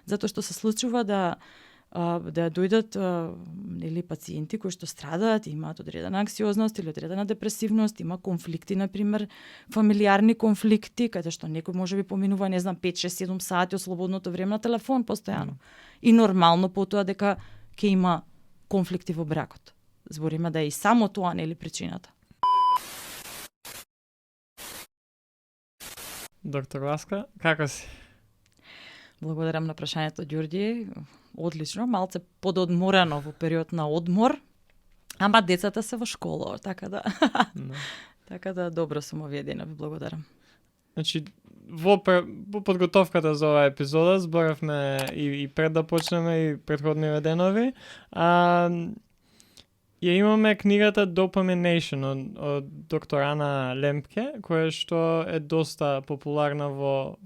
затоа што се случува да дојдат нели пациенти кои што страдаат, имаат одредена анксиозност или одредена депресивност, има конфликти, на пример, фамилиарни конфликти, каде што некој можеби поминува, не знам, 5, 6, 7 сати од слободното време на телефон постојано. И нормално потоа дека ќе има конфликти во бракот. Збориме да е и само тоа нели причината. Доктор Ласка, како си? Благодарам на прашањето, Ѓурѓи. Одлично, малце пододморено во период на одмор, ама децата се во школа, така да така да добро сум оведена, ви благодарам. Значи, во подготовката за оваа епизода зборавме и пред да почнеме и претходни денови, ја имаме книгата Dopamination од доктор Ана Лемпке, која што е доста популарна во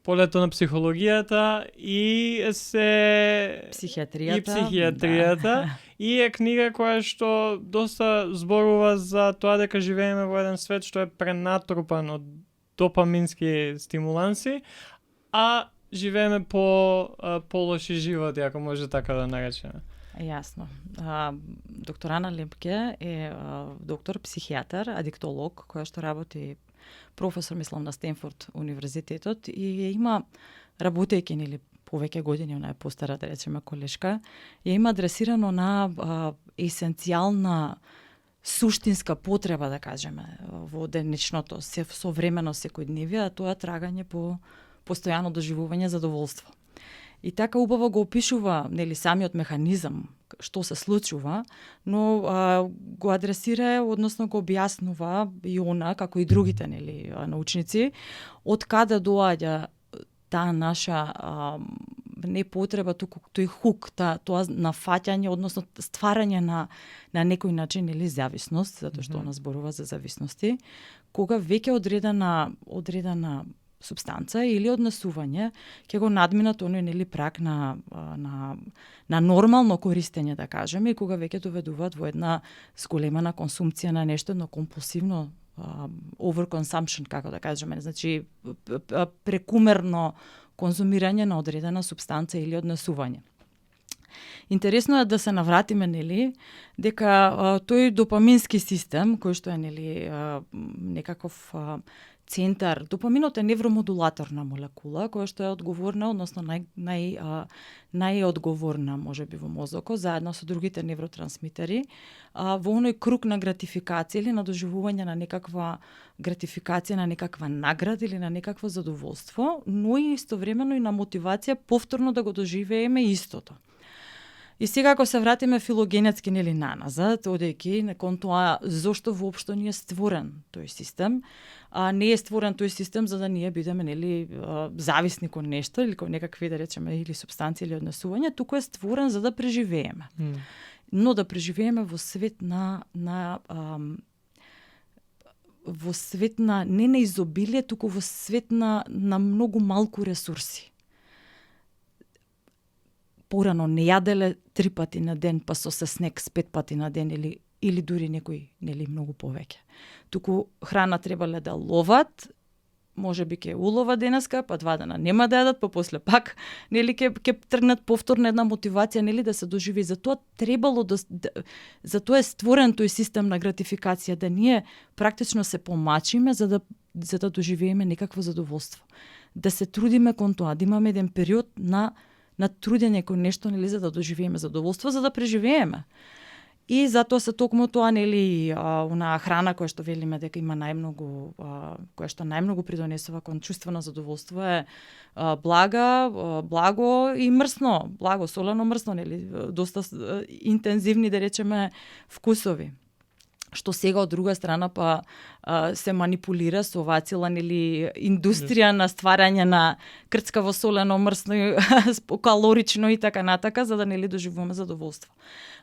полето на психологијата и психијатријата да. И е книга која што доста зборува за тоа дека живееме во еден свет што е пренатрупан од допамински стимуланси, а живееме по лоши животи, ако може така да наречеме. Јасно. Доктор Ана Лемпке е доктор психијатар, адиктолог, која што работи професор, мислам, на Стенфорд универзитетот и има, работејќи нели повеќе години, она е постара, да речеме, колешка, ја има адресирано на есенцијална суштинска потреба, да кажеме, во денешното, современо секојдневие, а тоа трагање по постојано доживување задоволство. И така убаво го опишува нели самиот механизам што се случува, но го адресира, односно го објаснува и она, како и другите нели научници, од каде доаѓа таа наша не потреба, туку тој хук, тоа нафаќање, односно стварање на некој начин или зависност, затоа што она зборува за зависности, кога веќе одредена субстанца или однесување ќе го надминат оној нели праг на нормално користење, да кажеме, и кога веќе доведуваат во една зголемена консумција на нешто, но компулсивно overconsumption, како да кажеме, значи прекумерно конзумирање на одредена субстанца или однесување. Интересно е да се навратиме нели дека тој допамински систем кој што е нели некаков центар, допаминот е невромодулаторна молекула која што е одговорна, односно најодговорна можеби во мозокот заедно со другите невротрансмитери во оној круг на гратификација или на доживување на некаква гратификација, на некаква награда или на некакво задоволство, но и истовремено и на мотивација повторно да го доживееме истото. И сега ако се вратиме филогенетски нели наназад, одејќи кон тоа зошто воопшто не е створен тој систем, не е створен тој систем за да ние бидеме нели зависни кон нешто или кон некакви, да речеме, или субстанции или однесувања, туку е створен за да преживееме. Но да преживееме во свет во свет на не на изобилие, туку во свет на многу малку ресурси. Порано не јаделе 3 пати на ден, па со снекс 5 пати на ден или дури некои нели многу повеќе. Туку храна требале да ловат, можеби ќе улова денеска, па 2 дена нема да јадат, па после пак нели ќе тргнат повторно една мотивација нели да се доживи. Затоа требало затоа е створен тој систем на гратификација, да ние практично се помачиме за да доживееме некакво задоволство. Да се трудиме кон тоа, да имаме еден период на трудење кон нешто нели за да доживееме задоволство, за да преживееме. И затоа се токму тоа нели она храна која што велиме дека има најмногу која што најмногу придонесува кон чувство на задоволство е благо и мрсно, благо солено мрсно нели, доста интензивни да речеме вкусови. Што сега од друга страна па се манипулира со оваа цела нели индустрија на стварање на крцкаво солено мрсно, калорично и така натака за да нели доживуваме задоволство.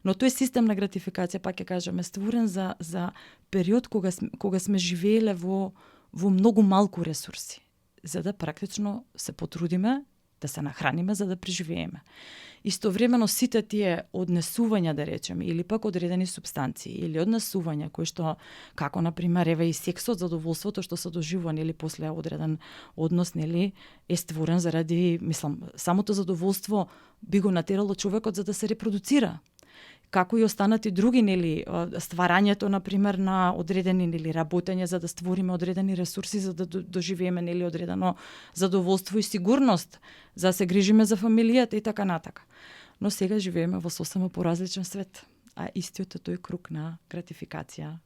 Но тој систем на гратификација, пак ќе кажеме, створен за период кога сме живееле во многу малку ресурси, за да практично се потрудиме да се нахраниме за да преживееме. Истовремено сите тие однесувања, да речеме, или пак одредени супстанции, или однесувања кои што, како например, еве и сексот, задоволството што се доживува, нели, после одреден однос, нели, е створен заради, мислам, самото задоволство би го натерало човекот за да се репродуцира. Како и останати други, нели, стварањето, например, на одредени, нели, работење за да створиме одредени ресурси за да доживееме, нели, одредено задоволство и сигурност, за да се грижиме за фамилијата и така натака. Но сега живееме во сосема поразличен свет, а истиот е тој круг на гратификација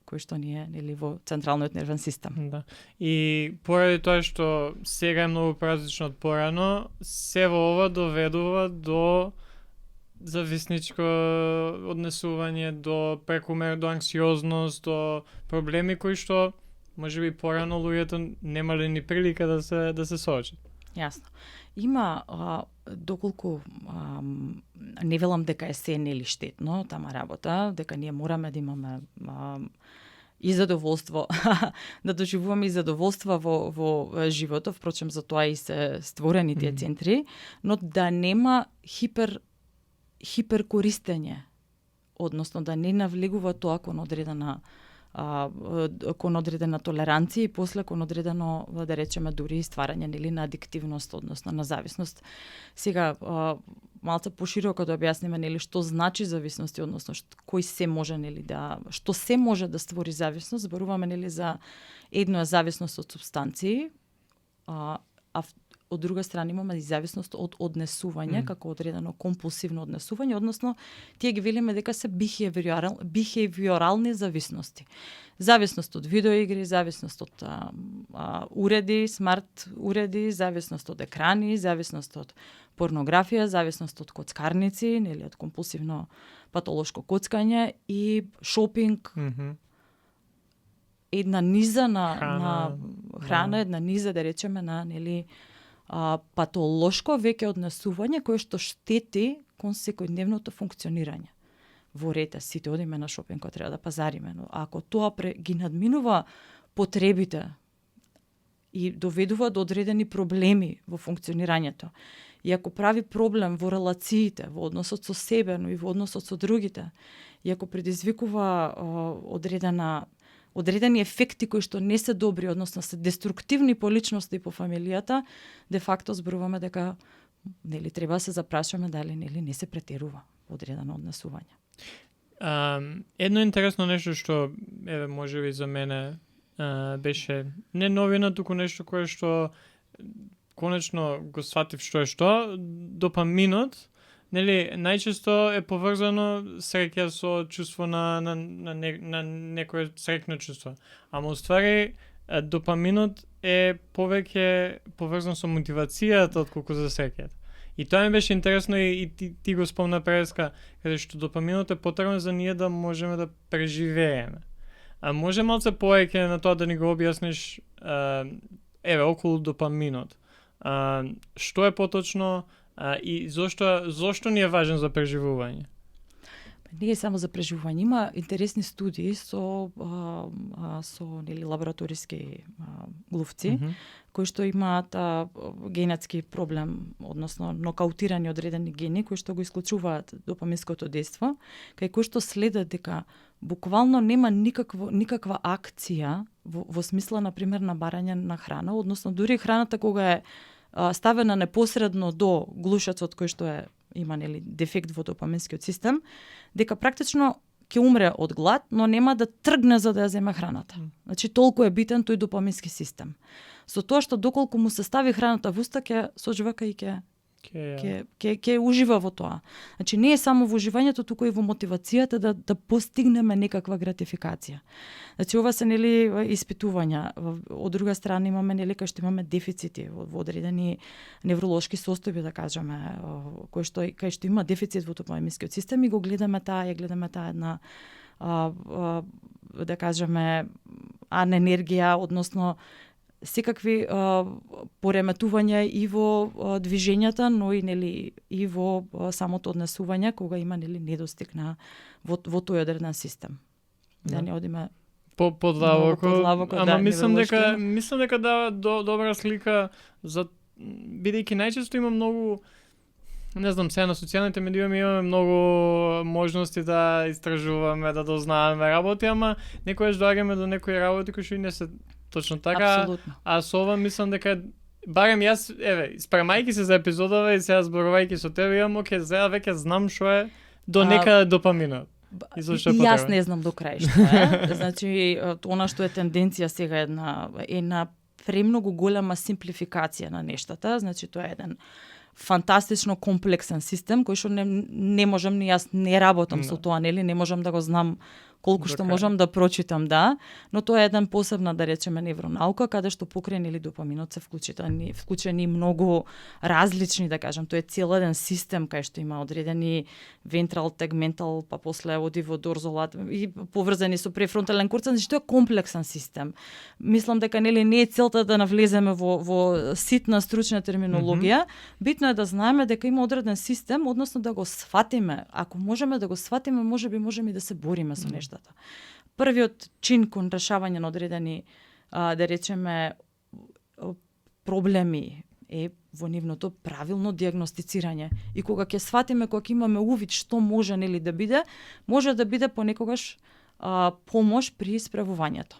кој што ни е, нели, во централниот нервен систем. Да. И поради тоа што сега е многу поразлично од порано, се во ова доведува до зависничко однесување, до прекумер, до анксиозност, до проблеми кои што можеби порано луѓето немале ни прилика да се соочат. Јасно. Има, доколку не велам дека е се нели штетно тама работа, дека ние мораме да имаме и задоволство, да доживуваме и задоволство во животот, впрочем за тоа и се створени тие центри, но да нема хиперкористење, односно да не навлегува тоа кон одредена толеранција и после кон одредено, да речеме, дури стварање, нели, на адиктивност, односно на зависност. Сега малце пошироко да објасниме, нели, што значи зависност, односно кој се може, нели, што се може да створи зависност. Зборуваме, нели, за едно е зависност од супстанции, а од друга страна имаме и зависност од однесување, како одредено компулсивно однесување, односно тие ги велиме дека се бихевиорални зависности. Зависност од видеоигри, зависност од уреди, смарт уреди, зависност од екрани, зависност од порнографија, зависност од коцкарници, нели, од компулсивно патолошко коцкање и шопинг. Една низа на храна, една низа, да речеме, на, нели, патолошко веќе однесување кое што штети кон секојдневното функционирање. Во рета сите одиме на шопинг кога треба да пазариме, но ако тоа ги надминува потребите и доведува до одредени проблеми во функционирањето, и ако прави проблем во релациите, во односот со себе, но и во односот со другите, и ако предизвикува одредени ефекти кои што не се добри, односно се деструктивни по личноста и по фамилијата, де факто зборуваме дека, нели, треба да се запрашаме дали, нели, не се претерува одредено однесување. Едно интересно нешто што еве можеби за мене беше не новина, туку нешто кое што конечно го сватив што е што, допаминот, нели, најчесто е поврзано среќа со чувство на некое среќно чувство. Ама уствари допаминот е повеќе поврзан со мотивацијата отколку за среќата. И тоа ми беше интересно и ти го спомна преска, каде што допаминот е потребен за ние да можеме да преживееме. А може малце повеќе на тоа да ни го објасниш еве околу допаминот. Што е поточно и зошто ни е важен за преживување? Не е само за преживување, има интересни студии со нели, лабораториски глувци, кои што имаат генетски проблем, односно нокаутирани одредени гени кои што го исклучуваат допаминското дејство, кај кои што следат дека буквално нема никаква акција во смисла, например, на барање на храна, односно дури храната кога е ставена непосредно до глушецот кој што има, нели, дефект во допаминскиот систем, дека практично ќе умре од глад, но нема да тргне за да ја земе храната. Значи толку е битен тој допамински систем. Со тоа што доколку му се стави храната во уста, ќе сожвака и ќе ужива во тоа. Значи не е само во уживањето, туку и во мотивацијата да постигнеме некаква гратификација. Значи ова се, нели, испитувања. Од друга страна имаме, нели, кај што имаме дефицити во одредени невролошки состојби, да кажеме, кај што има дефицит во допаминскиот систем и го гледаме таа една да кажеме аненергија, односно секакви пореметувања и во движењата, но и, нели, и во самото однесување кога има, нели, недостиг во тој одреден систем. Да не одиме подлабоко, ама да, мислам дека дава добра слика за бидејќи најчесто има многу, не знам, сега на социјалните медии имаме многу можности да истражуваме, да дознаеме работи, ама некогаш доаѓаме до некои работи кои што и не се точно така. Апсолутно. А со ова мислам дека барем јас, спремајќи се за епизодава и сега зборувајќи со тебе, имам сега веќе знам што е до некаде допаминот. И јас не знам до крај што е. Значи, она што е тенденција сега е на премногу голема симплификација на нештата. Значи, тоа е еден фантастично комплексен систем кој што не можам, ни јас не работам со тоа, нели, не можам да го знам колку што можам да прочитам, да, но тоа е еден посебна, да речеме, невронаука, каде што покрај нели допаминот се вклучени многу различни, да кажам, тоа е цел еден систем кај што има одредени вентрал, тегментал, па после оди во дорзолат и поврзани со префронтален кортекс, значи тоа е комплексен систем. Мислам дека нели не е целта да навлеземе во ситна стручна терминологија, битно е да знаеме дека има одреден систем, односно да го сфатиме. Ако можеме да го сфатиме, можеме и да се бориме со нешто. Првиот чин кон решавање на одредени, да речеме, проблеми е во нивното правилно дијагностицирање. И кога ќе сватиме, кога имаме увид што може нели да биде, може да биде понекогаш помош при исправувањето.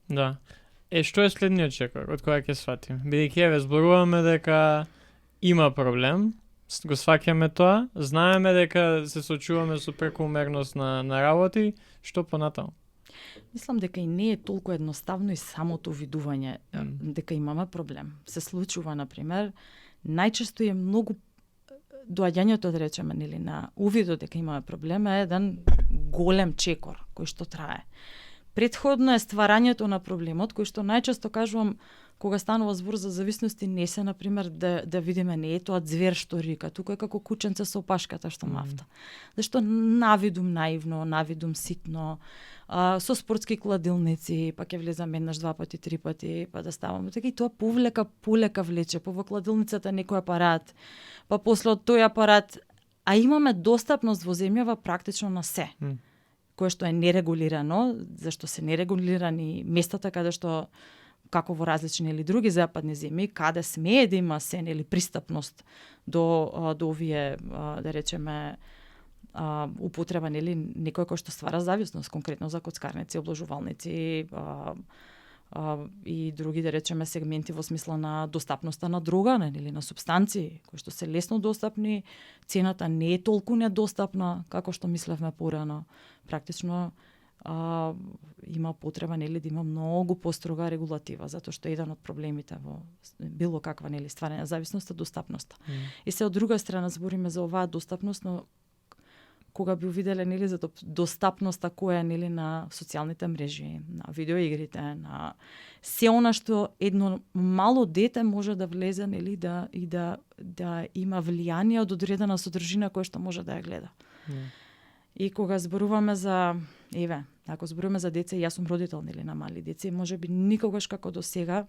Да. Што е следниот чекор од која ќе сватиме? Бидејќи зборуваме дека има проблем, го сваќаме тоа, знаеме дека се сочуваме со прекомерност на работи, што понатаму? Мислам дека и не е толку едноставно и самото видување дека имаме проблем. Се случува, например, најчесто е многу доаѓањето, да речеме, нели, на увидот дека имаме проблем е еден голем чекор кој што трае. Претходно е стварањето на проблемот, кој што најчесто кажувам кога станува збор за зависности, не се, например, да видиме не е тоа звер што рика, тука е како кученце со опашката што мафта. Зашто навидум наивно, навидум ситно, со спортски кладилници, па ќе влезам еднаш, два пати, три пати, па да ставам. Така и тоа полека влече, па во кладилницата некој апарат, па после од тој апарат, а имаме достапност во земјава практично на се. Кое што е нерегулирано, зашто се нерегулирани местата каде што како во различни или други западни земји, каде смее да има се нели пристапност до овие, да речеме, употреба нели некој кој што ствара зависност, конкретно за коцкарници, обложувалници и други, да речеме, сегменти во смисла на достапноста на дрога, нели на супстанции кои што се лесно достапни, цената не е толку недостапна како што мислевме порано. Практично има потреба нели да има многу построга регулатива, затоа што еден од проблемите во било каква нели стварање зависност е достапноста. И се од друга страна збориме за оваа достапност, но кога би увиделе нели за достапноста која е нели на социјалните мрежи, на видеоигрите, на се она што едно мало дете може да влезе нели да има влијание од одредена содржина која што може да ја гледа. И кога зборуваме за ако зборуваме за деца, јас сум родител нели на мали деца, можеби никогаш како до сега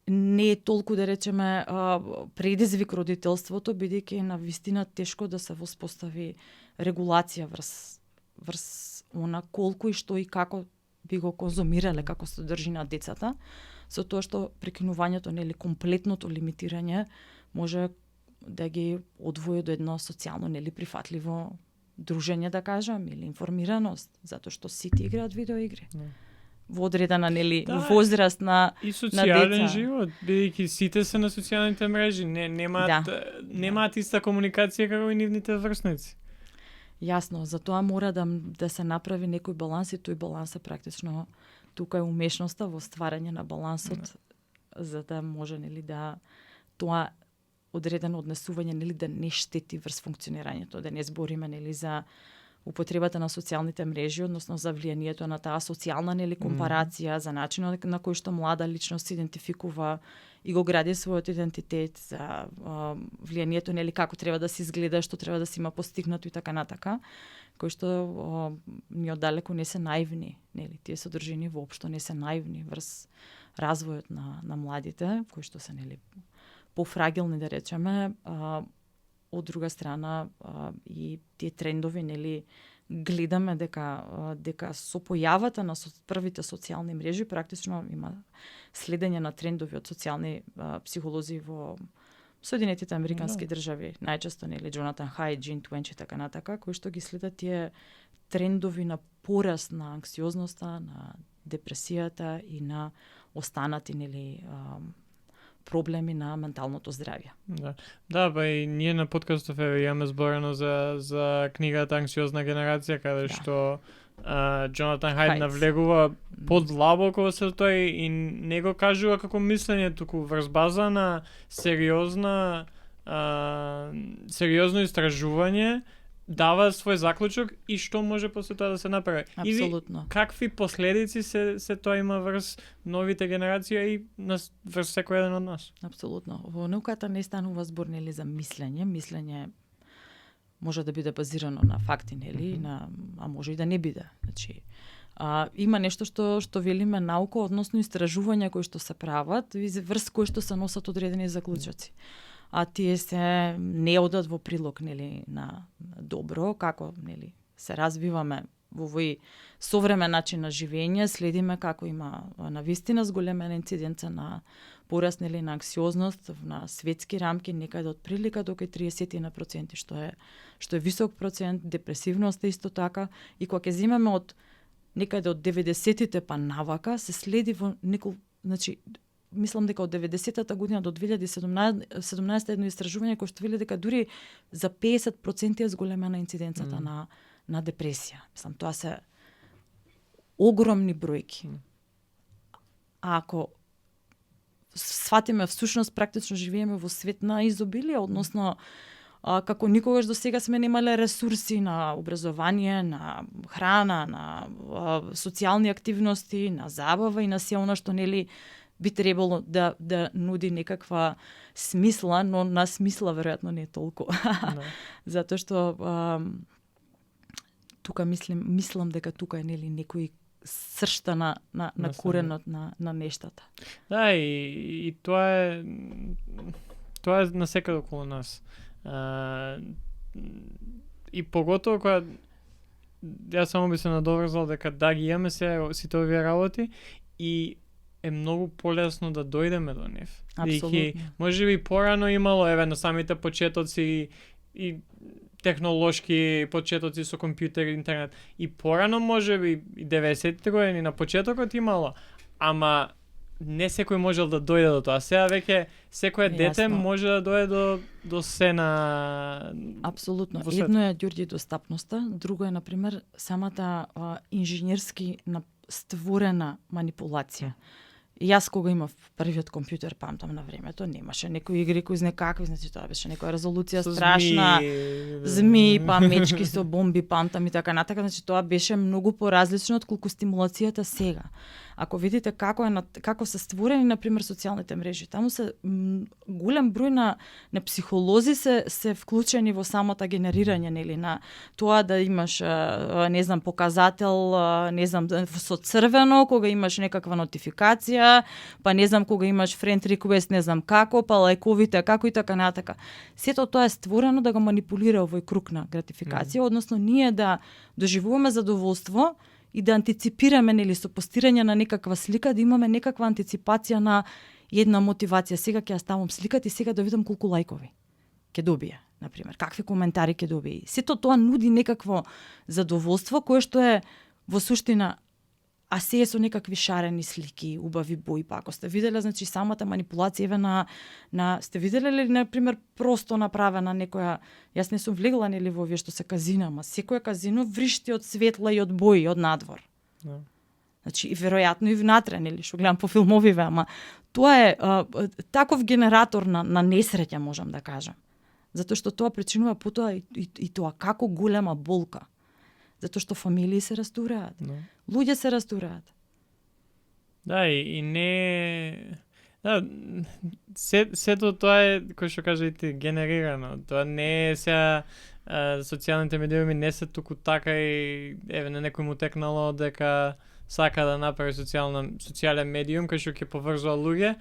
не е толку, да речеме, предизвик родителството, бидејќи е навистина тешко да се воспостави регулација врз она колку и што и како би го конзумирале како содржина децата, со тоа што прекинувањето нели комплетното лимитирање може да ги одвои до едно социјално нели прифатливо дружење, да кажам, или информираност, затоа што сите играат видеоигри. Во одредена нели возраст на и социјален деца. живот, бидејќи сите се на социјалните мрежи, немаат иста комуникација како и нивните врсници. Јасно, затоа мора да се направи некој баланс и тој баланс е практично тука е умешноста во стварање на балансот, за да може нели да тоа одредено однесување нели да не штети врз функционирањето, да не збориме нели за употребата на социјалните мрежи, односно за влијанието на таа социјална нели компарација, за начинот на кој што млада личност се идентификува и го гради својот идентитет, за влијанието нели како треба да се изгледа, што треба да се има постигнато и така натака, кои што ни оддалеку не се наивни, нели тие содржини воопшто не се наивни врз развојот на младите, кои што се нели пофрагилни, да речеме, од друга страна и тие трендови нели гледаме дека со појавата на првите социјални мрежи практично има следење на трендови од социјални психолози во Соединетите Американски држави, најчесто нели Джонатан Хајд, Джин Туенч и така натака, кои што ги следат тие трендови на пораст на анксиозноста, на депресијата и на останати нели проблеми на менталното здравје. Да, и ние на подкастов имаме зборено за книгата Анксиозна генерација, каде што Джонатан Хајд навлегува подлабоко во тој и не го кажува како мислење, туку врз база на сериозно истражување дава свој заклучок и што може после тоа да се направи. Апсолутно. И какви последици се тоа има врз новите генерации и врз секој еден од нас. Апсолутно. Во науката не станува збор нели за мислење. Мислење може да биде базирано на факти, нели, а може и да не биде. Значи, има нешто што велиме наука, односно истражувања кои што се прават и врз кои што се носат одредени заклучоци. А тие се не одат во прилог нели на добро, како нели се развиваме во овој современ начин на живење, следиме како има навистина зголемена инциденца на пораст нели на анксиозност на светски рамки некаде од прилика до 30%, што е висок процент, депресивност исто така, и кога ќе земеме од некаде од 90-тите па навака се следи во значи мислам дека од 90-та година до 2017 едно истражување кој што вели дека дури за 50% е зголемена инциденцата на депресија. Мислам, тоа се огромни бројки. А ако сватиме всушност практично живееме во свет на изобилие, односно како никогаш до сега сме немале ресурси на образование, на храна, на социјални активности, на забава и на се она што нели би требало да нуди некаква смисла, но на смисла веројатно не толку. Затоа што тука мислам дека тука е нели некој сршта на коренот на нештата. Да, и тоа е насекаде околу нас. И поготово кога јас само би се надоврзал дека да ги имаме сите овие работи и е многу полесно да дојдеме до нив. Апсолутно. Може би порано имало на самите почетоци и технолошки почетоци со компјутер и интернет. И порано може би и 90-те години на почетокот имало, ама не секој можел да дојде до тоа. Сега веќе секое дете може да дојде до се на... Апсолутно. Едно е ѓурѓи достапноста, друго е, например, самата инженерски створена манипулација. Јас кога имав првиот компјутер, памтам на времето, немаше некои игри кои некакви, значи тоа беше некоја резолуција страшна, змии, па мечки со бомби, памтам и така натака, значи тоа беше многу поразлично од колку стимулацијата сега. Ако видите како се створени на пример социјалните мрежи, таму се голем број на психолози се вклучени во самото генерирање, нели, на тоа да имаш не знам показател, не знам со црвено кога имаш некаква нотификација, па не знам кога имаш friend request, не знам како, па лајковите како и така натака. Сето тоа е створено да го манипулира овој круг на гратификација, односно ние да доживуваме задоволство и да антиципираме, нели, со постирање на некаква слика, да имаме некаква антиципација на една мотивација. Сега ќе ја ставам сликата и сега да видам колку лајкови ќе добие, на пример, какви коментари ќе добие. Сето тоа нуди некакво задоволство кое што е во суштина, а се е со некакви шарени слики, убави бои, па ако сте виделе, значи самата манипулација на сте виделе ли, на пример, просто направена некоја, јас не сум влегла нели во овие што се казина, ама секој казино вришти од светла и од бои од надвор. Значи и веројатно и внатре, нели, што гледам по филмовиве, ама тоа е таков генератор на несреќа, можам да кажам. Затоа што тоа причинува потоа и тоа како голема болка. Затоа што фамилии се растураат. Луѓе се растураат. Да, и не... Да, сето тоа е, кој што кажете, генерирано. Тоа не е сега... социјалните медиуми не се туку така и на некој му текнало дека сака да направи социјален медиум кој што ќе поврзува луѓе,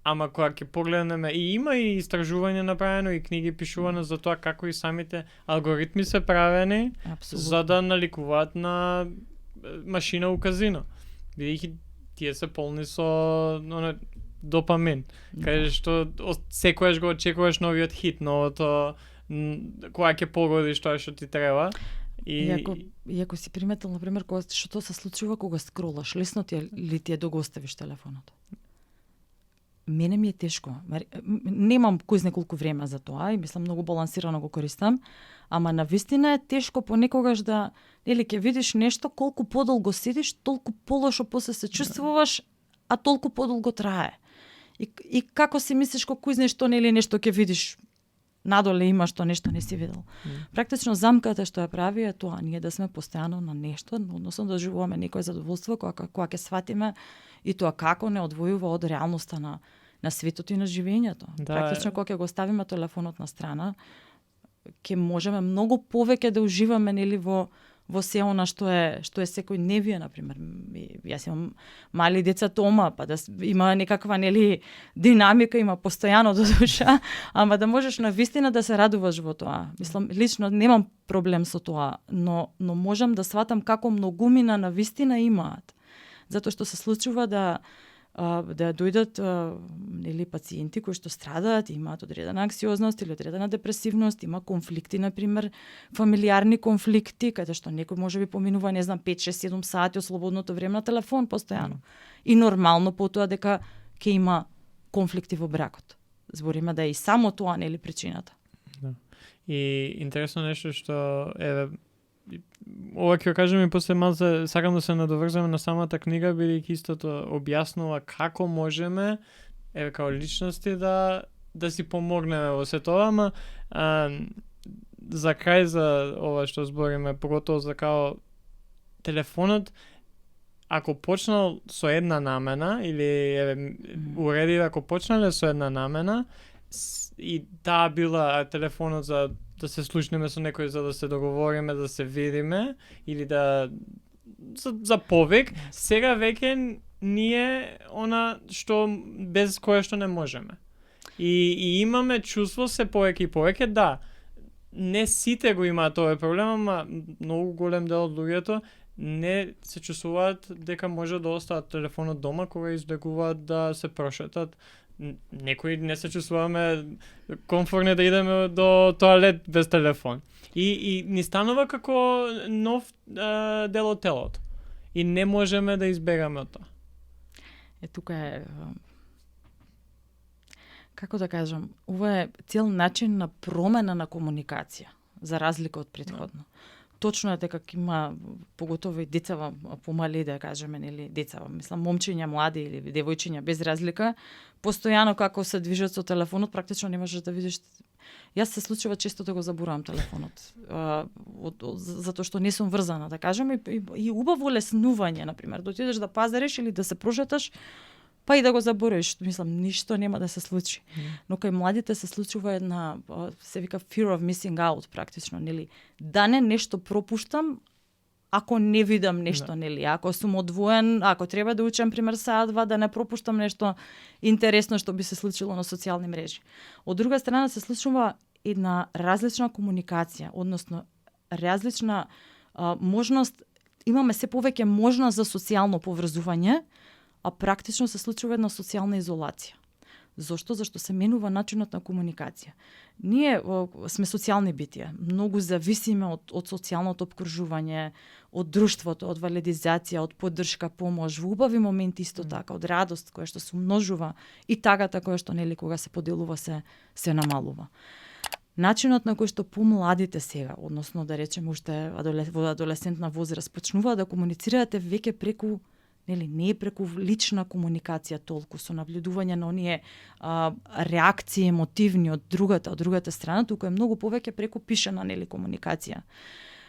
ама кога ќе погледнеме и има и истражување направено и книги пишувано за тоа како и самите алгоритми се правени за да наликуваат на машина у казино. Бидејќи тие се полни со допамин. Каде што секојаш го очекуваш новиот хит, новото кога ќе погодиш тоа што ти треба. И ако си приметил, например, што се случува кога скролаш, лесно ти е ли ти е да го оставиш телефонот? Мене ми е тешко. Немам кој знае колку време за тоа и мислам многу балансирано го користам, ама навистина е тешко понекогаш да, или ќе видиш нешто, колку подолго седиш, толку полошо после се чувствуваш, а толку подолго трае. И како си мислиш кој знае што нели нешто ќе видиш надоле има што нешто не си видел. Практично замката што ја прави е тоа, ние да сме постојано на нешто, односно да живуваме некое задоволство кога ќе сватиме и тоа како не одвојува од реалноста на светот и на живењето. Практично кога ќе го ставиме телефонот на страна, ќе можеме многу повеќе да уживаме нели во се она што е секојдневие, например. Јас имам мали деца дома, па да има некаква нели динамика, има постојано до душа, ама да можеш навистина да се радуваш во тоа. Мислам, лично немам проблем со тоа, но можам да сватам како многумина навистина имаат. Затоа што се случува да дојдат нели пациенти кои што страдаат, имаат одредена анксиозност или одредена депресивност, има конфликти, например, фамилиарни конфликти, каде што некој можеби поминува, 5, 6, 7 сати од слободното време на телефон постојано. И нормално потоа дека ќе има конфликти во бракот. Збориме да е и само тоа нели причината. Да. И интересно нешто што ова ќе кажам и после малце сакам да се надоврзаме на самата книга, бидејќи истото објаснува како можеме као личности да си помогнеме во се тоа, ама за крај за ова што збориме, поготово за као телефонот, ако почнал со една намена или уредив ако почнале со една намена и таа била телефонот за да се слушнеме со некој за да се договориме, да се видиме или да за повик, сега веќе ние она што без кое што не можеме. И имаме чувство се повеќе и повеќе, да, не сите го имаат овој проблем, ама многу голем дел од луѓето не се чувствуваат дека може да остават телефонот дома кога избегуваат да се прошетат. Некои не се чувствуваме комфортни да идеме до тоалет без телефон. И ни станува како нов дел од телото. И не можеме да избегаме од тоа. Тука е како да кажам, ова е цел начин на промена на комуникација, за разлика од претходно. Точно е дека има поготово и деца помали, да кажеме, нели деца, мислам момчиња млади или девојчиња без разлика, постојано како се движат со телефонот, практично не можеш да видиш. Јас се случува често да го заборавам телефонот, затоа што не сум врзана, да кажеме, и убаво леснување, например, да отидеш да пазариш или да се прошеташ, па и да го заборавиш, мислам, ништо нема да се случи. Но кај младите се случува една, се вика fear of missing out, практично, нели, да не нешто пропуштам, ако не видам нешто, нели, ако сум одвоен, ако треба да учам, пример, саат-два, да не пропуштам нешто интересно што би се случило на социјални мрежи. Од друга страна се случува една различна комуникација, односно различна можност, имаме се повеќе можност за социјално поврзување, а практично се случува една социјална изолација. Зошто? Зашто се менува начинот на комуникација. Ние сме социјални битија, многу зависиме од социјалното обкружување, од друштвото, од валидизација, од поддршка, помош, во убави моменти исто така, од радост која што се умножува и тагата која што нели кога се поделува се намалува. Начинот на кој што помладите сега, односно да речеме уште во адолесцентна возраст, почнуваат да комуницираат веќе преку не е преку лична комуникација толку со наблюдување на оние реакции емотивни од другата страна, туку е многу повеќе преку пишана комуникација.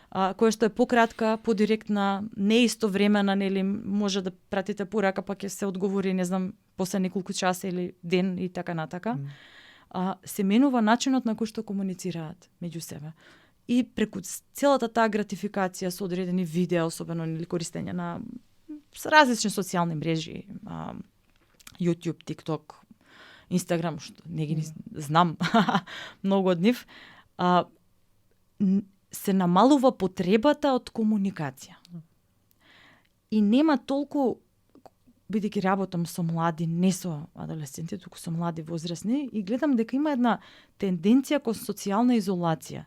Која што е пократка, подиректна, не истовремена, може да пратите порака па ќе се одговори, не знам, после неколку часа или ден и така натака. Се менува начинот на кој што комуницираат меѓу себе. И преку целата таа гратификација со одредени видеа, особено користење на различни социјални мрежи, YouTube, TikTok, Инстаграм, што не ги знам многу од нив, се намалува потребата од комуникација. И нема толку, бидејќи работам со млади, не со адолесценти, туку со млади возрастни, и гледам дека има една тенденција кон социјална изолација.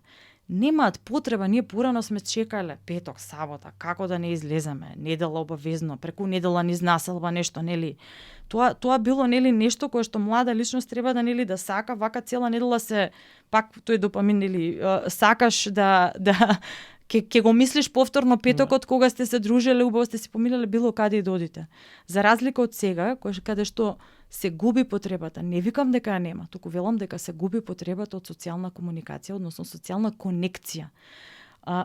Немаат потреба, ние порано сме чекале петок, сабота, како да не излеземе, недела обавезно, преку недела низ населба нешто, нели? Тоа било нели нешто кое што млада личност треба да нели да сака, вака цела недела се пак тој допамин нели сакаш да ќе го мислиш повторно петокот кога сте се дружеле, убаво сте си помилеле било каде и да одите. За разлика од сега, каде што се губи потребата. Не викам дека ја нема, туку велам дека се губи потребата од социјална комуникација, односно социјална конекција.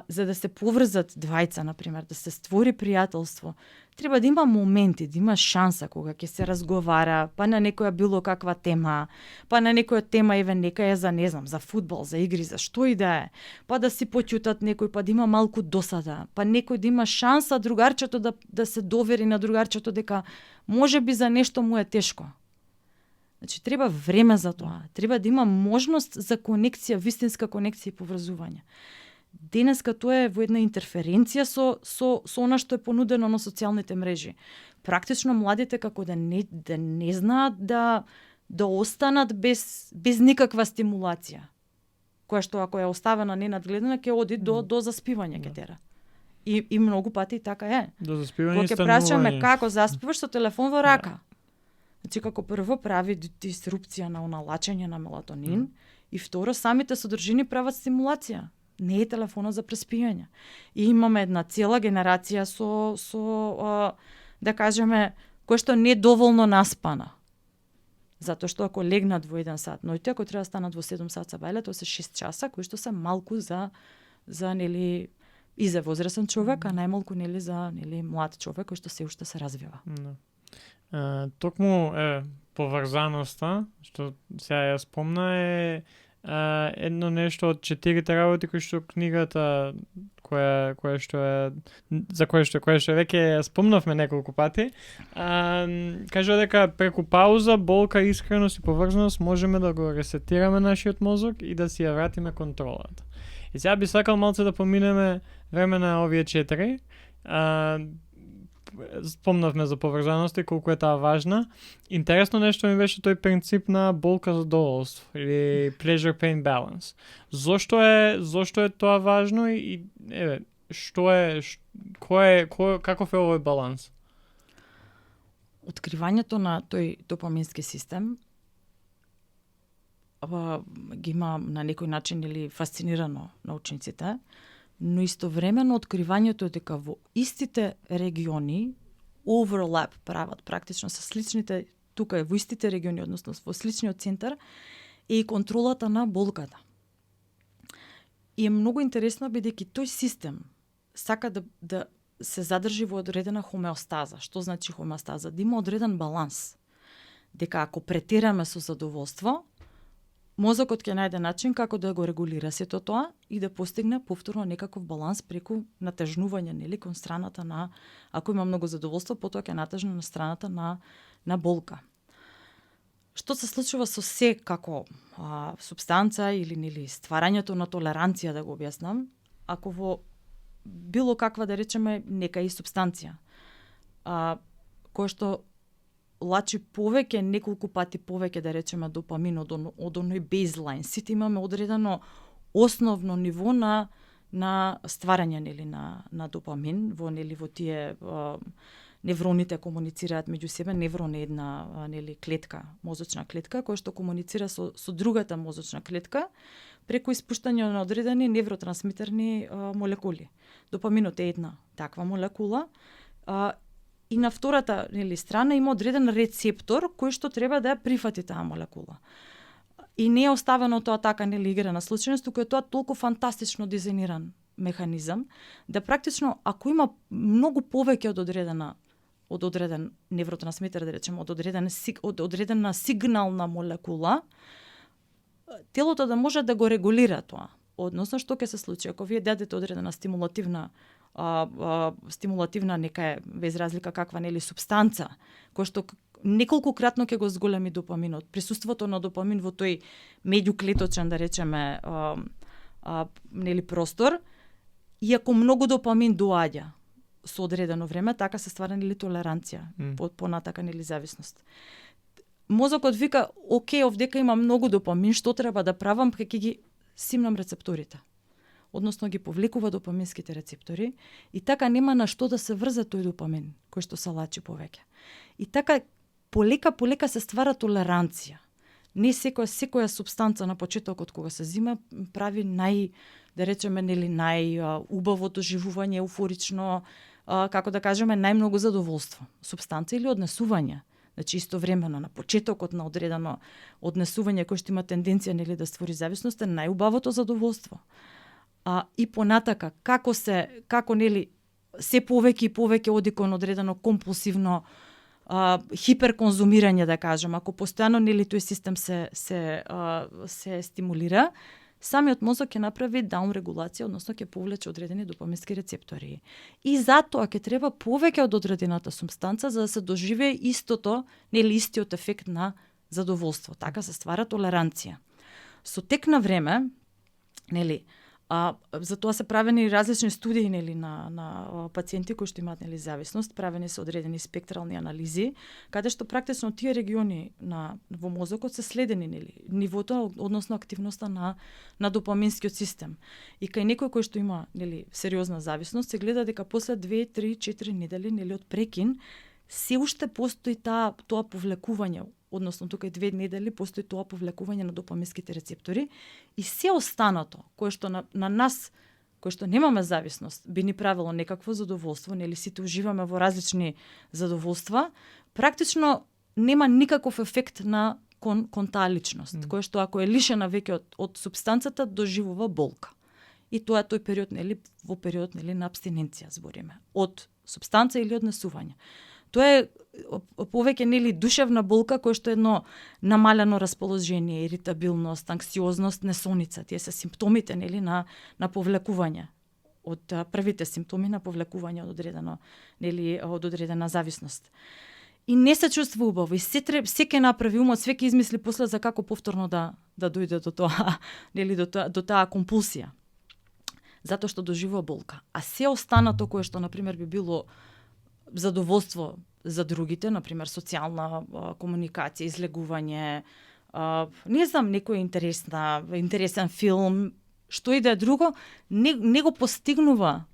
За да се поврзат двајца, например, да се створи пријателство, треба да има моменти, да има шанса кога ќе се разговара, па на некоја било каква тема, па на некоја тема еве нека е за, не знам, за фудбал, за игри, за што и да е, па да си поќутат некој, па да има малку досада, па некој да има шанса другарчето да се довери на другарчето дека можеби за нешто му е тешко. Значи, треба време за тоа. Треба да има можност за конекција, вистинска конекција и поврзување. Денеска тоа е во една интерференција со она што е понудено на социјалните мрежи. Практично младите како да не знаат да останат без никаква стимулација. Која што ако е оставена ненадгледана ќе оди до заспивање ќе тера. И многу пати така е. До заспивање и станување. Кога ќе прашаме како заспиваш со телефон во рака. Значи, како прво прави дисрупција на оналачање на мелатонин и второ, самите содржини прават стимулација. Не е телефона за преспијање. И имаме една цела генерација со да кажеме, која што не доволно наспана. Затоа што ако легнат во 1 сат ноќе, ако треба да станат во 7 сат сабајле, тоа се 6 часа, кои што се малку за нели и за возрастен човек, а најмалку нели за млад човек кој што се уште се развива. Токму поврзаноста, што сега ја спомна, е едно нешто од 4 работи кои што книгата која што веќе ја спомнавме неколку пати, кажува дека преку пауза, болка, искреност и поврзаност можеме да го ресетираме нашиот мозок и да си ја вратиме контролата. И сега би сакал малце да поминеме време на овие 4. Спомнавме за поврзаноста и колку е таа важна. Интересно нешто ми беше тој принцип на болка задоволство или pleasure pain balance. Зошто е тоа важно и еве каков е овој баланс? Откривањето на тој допамински систем ги има на некој начин или фасцинирано научниците, но истовремено откривањето дека во истите региони overlap прават практично со сличните, тука е во истите региони, односно во сличниот центар, е и контролата на болката. И е многу интересно бидејќи тој систем сака да се задржи во одредена хомеостаза. Што значи хомеостаза? Да има одреден баланс. Дека ако претераме со задоволство, мозокот ќе најде начин како да го регулира сето тоа и да постигне повторно некаков баланс преку натежнување, нели, кон страната на, ако има многу задоволство, потоа ќе натежне на страната на болка. Што се случува со се како супстанца или нели стварањето на толеранција, да го објаснам, ако во било каква, да речеме, нека и супстанција, која што лачи повеќе, неколку пати повеќе, да речеме, допамин од оној бейзлайн. Сите имаме одредено основно ниво на стварање, нели, на допамин, во тие невроните комуницираат меѓу себе. Неврон е една клетка, мозочна клетка, која што комуницира со другата мозочна клетка преку испуштање на одредени невротрансмитерни молекули. Допаминот е една таква молекула. И на втората страна има одреден рецептор кој што треба да ја прифати таа молекула. И не е оставено тоа така игра на случајност, туку е тоа толку фантастично дизајниран механизам да практично ако има многу повеќе од одреден невротрансмитер, да речеме, од одредена сигнална молекула, телото да може да го регулира тоа. Односно, што ќе се случи ако вие дадете одредена стимулативна нека е без разлика каква супстанца, која што неколкократно ќе го зголеми допаминот. Присуството на допамин во тој меѓуклеточен, да речеме, нели простор, иако многу допамин доаѓа со одредено време, така се ствара нели толеранција, понатака нели зависност. Мозокот вика, окей, овдека има многу допамин, што треба да правам, ќе ги симнам рецепторите. Односно ги повлекува допаминските рецептори и така нема на што да се врзе тој допамин кој што се лачи повеќе. И така полека се ствара толеранција. Не секоја супстанца на почетокот кога се зима прави да речеме нели најубаво доживување, еуфорично, како да кажеме, најмногу задоволство. Супстанца или однесување. Значи истовремено на почетокот на одредено однесување кој што има тенденција нели да створи зависност е најубавото задоволство. И понатака како нели се повеќе и повеќе оди кон одредено компулсивно хиперконзумирање, да кажем, ако постојано нели тој систем се стимулира, самиот мозок ќе направи даунрегулација, односно ќе повлече одредени допамински рецептори. И затоа ќе треба повеќе од одредената супстанца за да се доживее истиот ефект на задоволство. Така се ствара толеранција. Со тек на време, нели, за тоа се правени различни студии нели на пациенти кои што имаат нели зависност, правени се одредени спектрални анализи, каде што практично тие региони во мозокот се следени нели нивото, односно активноста на допаминскиот систем. И кај некој кој што има нели сериозна зависност, се гледа дека после 2, 3, 4 недели нели од прекин се уште постои тоа повлекување, односно тука и 2 недели постои тоа повлекување на допаминските рецептори и се останато кое што на нас кои што немаме зависност би ни правило некакво задоволство, нели сите уживаме во различни задоволства, практично нема никаков ефект на кон таа личност, кој што ако е лишена веќе од супстанцата доживува болка. И тоа е тој период нели во период нели на апстиненција збориме, од супстанца или однесување. Тоа е повеќе нели душевна болка која што е едно намалено расположение, иритабилност, анксиозност, несоница. Тие се симптомите нели на повлекување од првите симптоми на повлекување од одредена зависност. И не се чувствува убаво и се ќе направи умот, се ќе измисли после за како повторно да дојде до тоа, нели до таа компулсија. Затоа што доживува болка. А се останато кое што на пример би било задоволство за другите, на пример социјална комуникација, излегување, не знам, некој интересен филм, што и да е друго, не го постигнува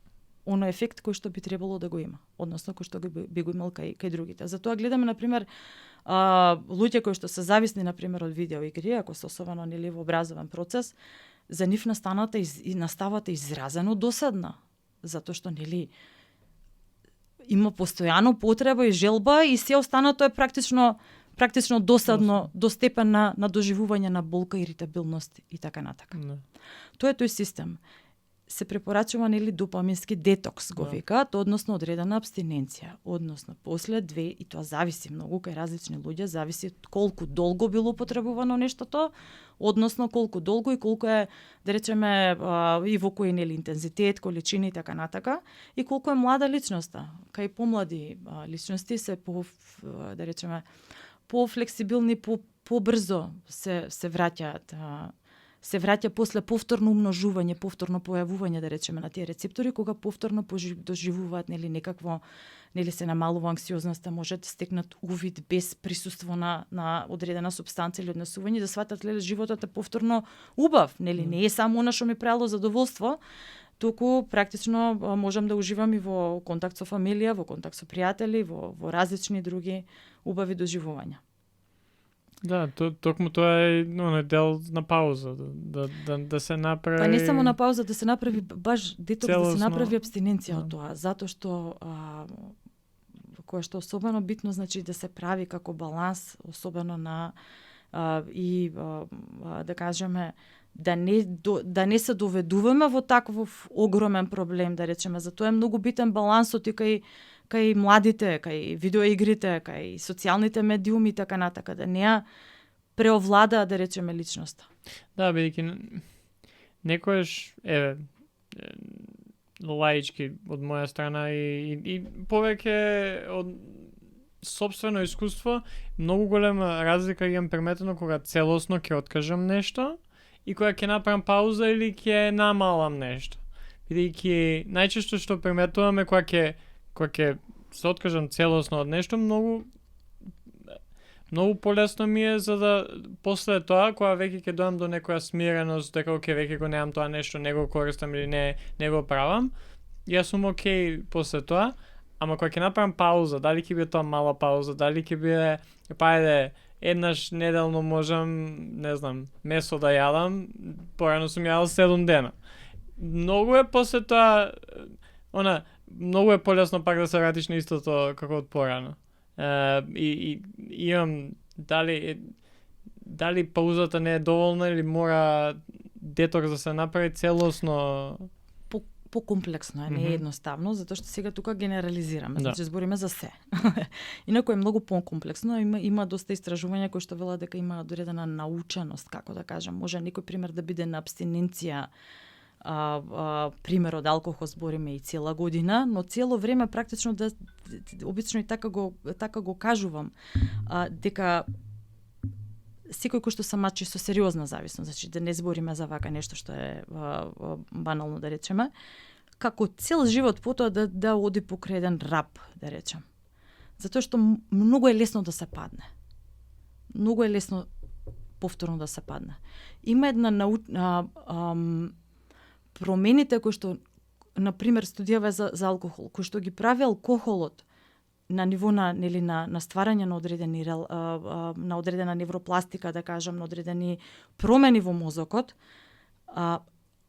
оној ефект кој што би требало да го има, односно кој што би го имал кај другите. Затоа гледаме на пример луѓе кои што се зависни на пример од видеоигри, ако се особено нели во образовен процес, за нив наставата изразено досадна, затоа што нели има постојано потреба и желба и се останато е практично досадно до степен на доживување на болка, иритабилност и така натака. Тоа е тој систем. Се препорачува нели допамински детокс го викаат, односно одредена апстиненција, односно после 2 и тоа зависи многу кај различни луѓе, зависи колку долго било употребувано нештото, односно колку долго и колку е, да речеме, и во кој нели интензитет, количини и така натака, и колку е млада личноста. Кај помлади личности се да речеме пофлексибилни, побрзо се враќаат се враќа после повторно умножување, повторно појавување, да речеме, на тие рецептори, кога повторно доживуваат нели некакво, нели се намалува анксиозноста, може да стекнат увид без присуство на одредена супстанца или однесување, да сватат леле животот е повторно убав, нели не е само она што ми правило задоволство, туку практично можам да уживам и во контакт со фамилија, во контакт со пријатели, во различни други убави доживувања. Да, токму тоа е дел на пауза, да се направи... Па не само на пауза, да се направи баш детокс, да се направи апстиненција од тоа, затоа што кое што особено битно, значи да се прави како баланс, особено на да кажеме, да не се доведуваме во таков огромен проблем, да речеме, затоа е многу битен балансот и кај младите, кај видеоигрите, кај социјалните медиуми и така натака, да не преовлада, да речеме, личноста. Да, бидејќи некојаш, лаички од моја страна и повеќе од сопствено искуство, многу голема разлика имам приметено кога целосно ќе откажам нешто и кога ќе направам пауза или ќе намалам нешто. Бидејќи најчесто што приметуваме кога ќе се откажам целосно од нешто, многу полесно ми е за да после тоа, кога веќе ќе дојам до некоја смиреност, дека веќе го немам тоа нешто, не го користам или не го правам, јас сум окей после тоа, ама кога ќе направам пауза, дали ќе биде тоа мала пауза, дали ќе биде, еднаш неделно можам, не знам, месо да јадам, порано сум јадал 7 дена. Многу е после тоа, многу е полесно пак да се вратиш на истото како од порано. И имам дали паузата не е доволна или мора детокс да се направи целосно. Покомплексно е, не е едноставно, затоа што сега тука генерализираме, значи збориме за се. Инаку е многу покомплексно, има доста истражувања кои што велат дека има одредена наученост, како да кажам, може некој пример да биде на абстиненција, пример од алкохол збориме и цела година, но цело време практично обично и така го кажувам, дека секој кој што се мачи со сериозна зависност, значи да не збориме за вака нешто што е банално да речеме, како цел живот потоа да оди покрај еден рап, да речем. Затоа што многу е лесно да се падне. Многу е лесно повторно да се падне. Има една промените кои што, на пример, студијава за алкохол, кои што ги прави алкохолот на ниво на стварање на одредени на одредена невропластика, да кажам, на одредени промени во мозокот,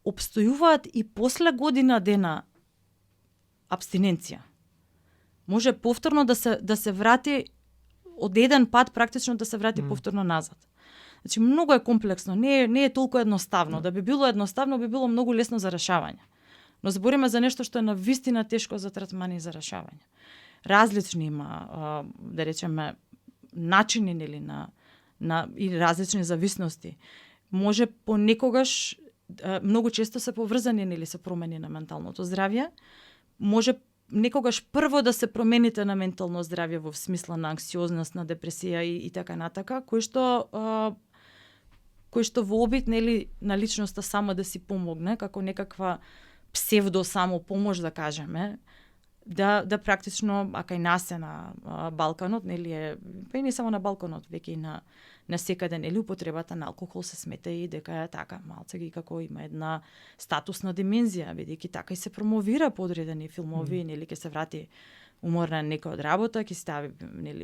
обстојуваат и после година дена абстиненција. Може повторно да се врати од еден пат практично да се врати повторно назад. Значи многу е комплексно, не е толку едноставно. Да би било едноставно, би било многу лесно за решавање. Но збориме за нешто што е навистина тешко за третман и за решавање. Различни има, да речеме, начини или и различни зависности. Може понекогаш многу често се поврзани или се промени на менталното здравје. Може некогаш прво да се промените на ментално здравје во смисла на анксиозност, на депресија и така натака, кои што во обид на личноста само да си помогне, како некаква псевдо само помош, да кажеме, да практично, ака и нас е на Балканот, па и не само на Балканот, веќе и на секаде, употребата на алкохол се смета и дека е така, малце ги како има една статусна димензија, бидејќи така и се промовира по одредени филмови, ќе се врати уморна некој од работа, ќе стави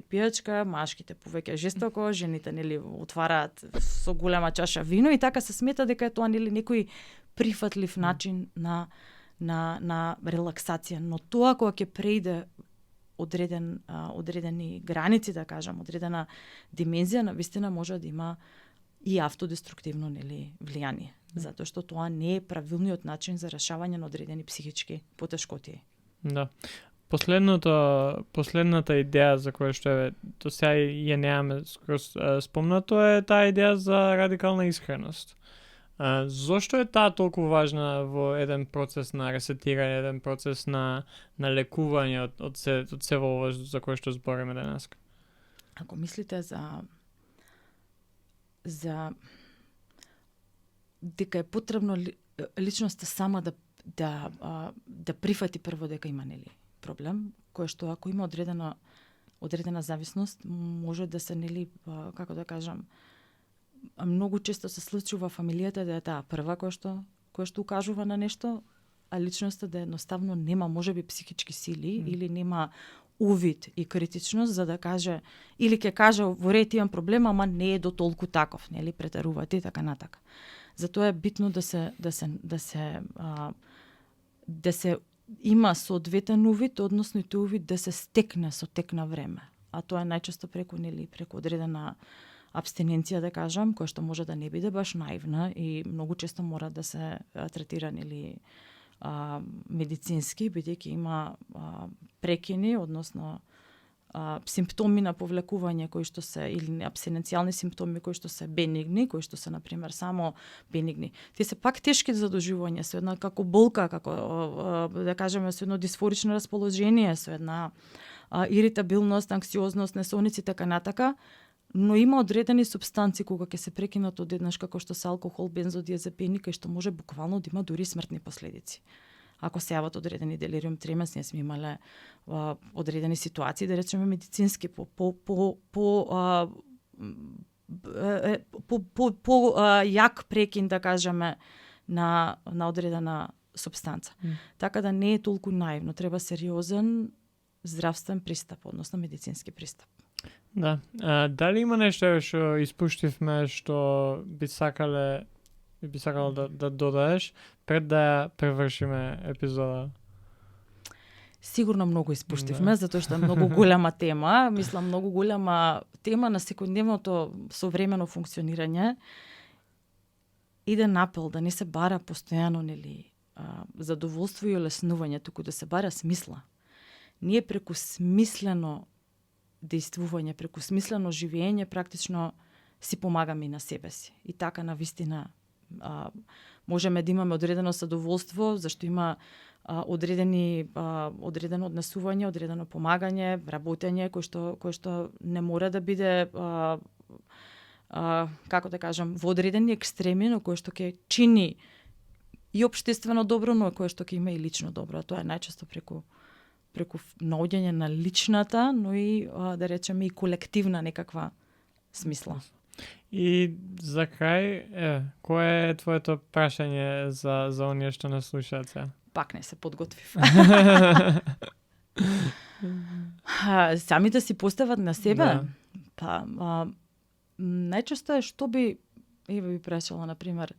пијачка, машките повеќе жестоко, жените отвараат со голема чаша вино и така се смета дека е тоа некој прифатлив начин на релаксација, но тоа кога ќе преиде одредени граници, да кажам, одредена димензија, навистина може да има и автодеструктивно влијание, затоа што тоа не е правилниот начин за решавање на одредени психички потешкоти. Да. Последната идеја за која што до сега ја немаме спомнато е таа идеја за радикална исхреност. Зошто е таа толку важна во еден процес на ресетирање, еден процес на лекување од се ова за кое што збориме денес? Ако мислите за дека е потребно личноста сама да прифати прво дека има проблем, кој што ако има одредена зависност, може да се како да кажам, многу често се случува фамилијата да е таа прва која што укажува на нешто, а личноста да едноставно нема можеби психички сили или нема увид и критичност за да каже или ќе каже во ред имам проблем, ама не е до толку таков, претерувате и така натака. Затоа е битно да се има соодветен увид, односно и тој увид да се стекне со тек на време. А тоа е најчесто преку одредена абстиненција, да кажам, која што може да не биде баш наивна и многу често мора да се третира медицински, бидејќи има прекини, односно симптоми на повлекување кои што се или абстиненцијални симптоми кои што се бенигни, кои што се на пример само бенигни. Тие се пак тешки за доживување, со една како болка, како да кажеме со едно дисфорично расположение, со една иритабилност, анксиозност, несоници, така натака, но има одредени супстанци кога ќе се прекинат одеднаш, како што се алкохол, бензодиазепини, кај што може буквално да има дури смртни последици. Ако се јават одредени делириум тременс, ние сме имале одредени ситуации, да речеме медицински, јак прекин, да кажеме, на одредена супстанца. Така да не е толку наивно, треба сериозен здравствен пристап, односно медицински пристап. Да. Дали има нешто што испуштивме што би сакала да додаеш пред да ја превршиме епизода? Сигурно многу испуштивме, затоа што е многу голема тема. Мислам, многу голема тема на секојдневното современо функционирање. Иден апел да не се бара постојано, нели, задоволство и олеснување, туку да се бара смисла. Ние преку смислено действување, преку смислено живење, практично си помагаме и на себе си. И така, на вистина, можеме да имаме одредено задоволство, зашто има одредено однесување, одредено помагање, работење, кој што не мора да биде, како да кажам, во одредени екстреми, но кој што ќе чини и општествено добро, но кој што ќе има и лично добро. Тоа е најчесто преку наоѓање на личната, но и, да речеме, и колективна некаква смисла. И за крај, кое е твоето прашање за оние што нас слушаат сега? Пак не се подготвив. Сами да си постават на себе? Да. Па, најчесто е што би прашала, например,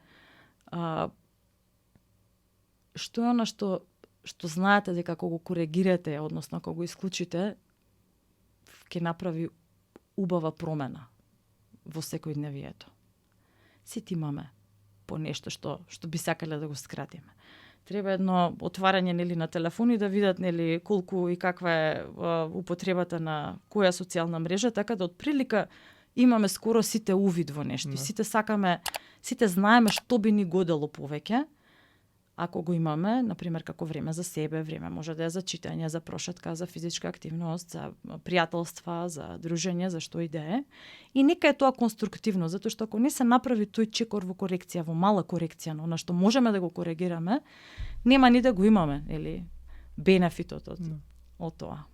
што е она што знаете дека кога го коригирате, односно кога го исклучите, ќе направи убава промена во секојдневието. Сите имаме по нешто што би сакале да го скратиме. Треба едно отварање, нели, на телефони да видат, нели, колку и каква е употребата на која социјална мрежа, така да отприлика имаме скоро сите увид во нешто. Сите сакаме, сите знаеме што би ни годело повеќе, ако го имаме, например, како време за себе, време може да е за читање, за прошетка, за физичка активност, за пријателства, за дружење, за што и да е. И нека е тоа конструктивно, затоа што ако не се направи тој чекор во корекција, во мала корекција, но на што можеме да го коригираме, нема ни да го имаме, или бенефитот од тоа.